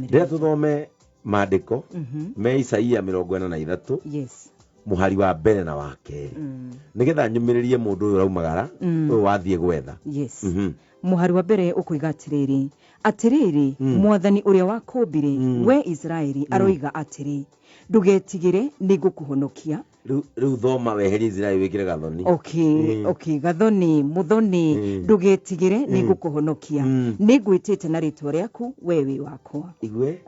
Rĩrĩa tũthome maandĩko me Isaia 43 mũhari wa mbere na wa kerĩ, nĩgetha nyũmĩrĩrie mũndũ ũyũ ũraumagara, ũyũ wathiĩ gwetha. Yes. Mũhari wa mbere ũkoiga atĩrĩrĩ, "Atĩrĩrĩ, Mwathani ũrĩa wakũmbire, we Isiraeli, aroiga atĩrĩ, ndũgetigĩre, nĩ ngũkũhonokia." Rĩu thoma weherie Isiraeli, wĩkĩre Gathoni. Okay, okay, Gathoni, Muthoni. "Ndũgetigĩre, nĩ ngũkũhonokia, nĩ ngwĩtĩte na rĩtwa rĩaku, we wĩ wakwa." Igue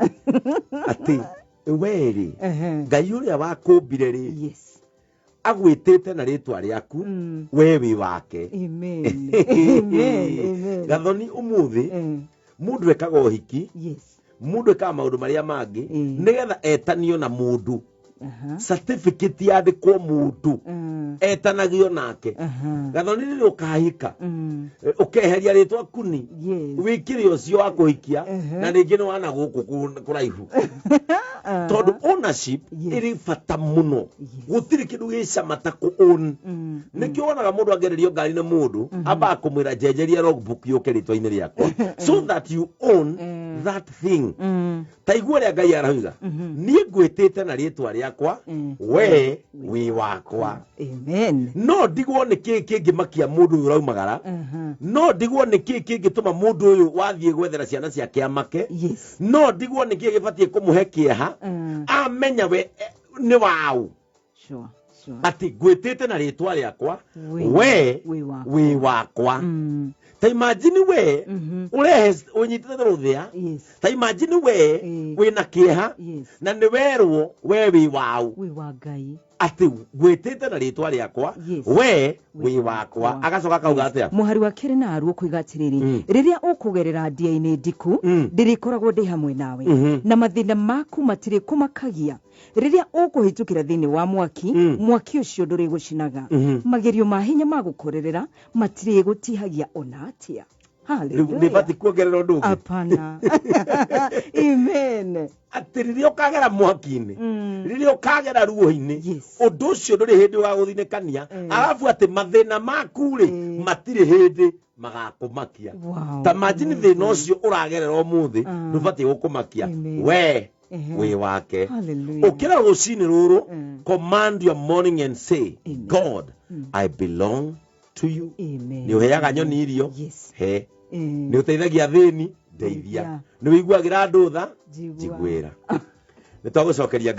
atĩ we rĩ, Ngai ũrĩa wakũmbire rĩ, agwĩtĩte na rĩtwa rĩaku, we wĩ wake. Amen, amen, amen. Gathoni, ũmũthĩ mũndũ ekaga ũhiki, mũndũ ekaga maũndũ marĩa mangĩ nĩgetha etanio na mũndũ, certificate yandĩkwo mũndũ etanagio nake. Gathoni, rĩrĩa ũkahika, ũkeheria rĩtwa kuni, wĩkĩre ũcio wa kũhikia, na rĩngĩ nĩ wana gũkũ kũraihu, tondũ ownership ĩrĩ bata mũno. Gũtirĩ kĩndũ gĩcama ta kũ own. Nĩkĩo wonaga mũndũ angererio ngari na mũndũ ambaga kũmwĩra, "Njenjeria logbook yũke rĩtwa-inĩ rĩakwa," so that you own that thing. Ta igua ũrĩa Ngai arauga, "Niĩ ngwĩtĩte na rĩtwa rĩakwa, we wĩ wakwa." No ndigwo nĩ kĩĩ kĩngĩmakia mũndũ ũyũ ũraumagara, no ndigwo nĩ kĩĩ kĩngĩtũma mũndũ ũyũ wathiĩ gwethera ciana ciake amake, no ndigwo nĩ kĩĩ gĩbatiĩ kũmũhe kĩeha, amenya we nĩ waũ, atĩ ngwĩtĩte na rĩtwa rĩakwa, we wĩ wakwa. Wĩ wakwa. Ta imagine we ũrehe ũnyitĩte rũthĩa. Ta imagine we wĩna kĩeha na nĩ werwo we wĩ waũ, Wĩ wa Ngai. Atĩ ngwĩtĩte na rĩtwa rĩakwa, we wĩ wakwa. Agacoka akauga atĩa? Mũhari wa kerĩ na aruo kuiga atĩrĩrĩ, "Rĩrĩa ũkũgerera ndia-inĩ ndiku, ndĩrĩkoragwo ndĩ hamwe nawe, na mathĩna maku matirĩ kũmakagia. Rĩrĩa ũkũhĩtũkĩra thĩinĩ wa mwaki, mwaki ũcio ndũrĩgũcinaga. Magerio ma hinya ma gũkorerera matirĩgũtihagia ona atĩa." Rĩu nĩ batiĩ kuongerera ũndũ ũngĩ? Hapana. Amen. Atĩ rĩrĩa ũkagera mwaki-inĩ, rĩrĩa ũkagera ruo-inĩ, ũndũ ũcio ndũrĩ hĩndĩ ũgagũthinĩkania. Arabu atĩ mathĩna maku rĩ, matirĩ hĩndĩ magakũmakia. Ta imagine thĩna ũcio ũragerera ũmũthĩ, ndũbatiĩ gũkũmakia. We wĩ wake. Hallelujah. Ũkĩra rũcinĩ rũrũ, command your morning and say, "God, I belong to you." Amen. Nĩ ũheaga nyoni irio, he. Nĩ ũteithagia thĩni, ndeithia. Ndeithia. Nĩ ũiguagĩra andũ tha, Njigua. njiguĩra. Nĩ twagũcokeria.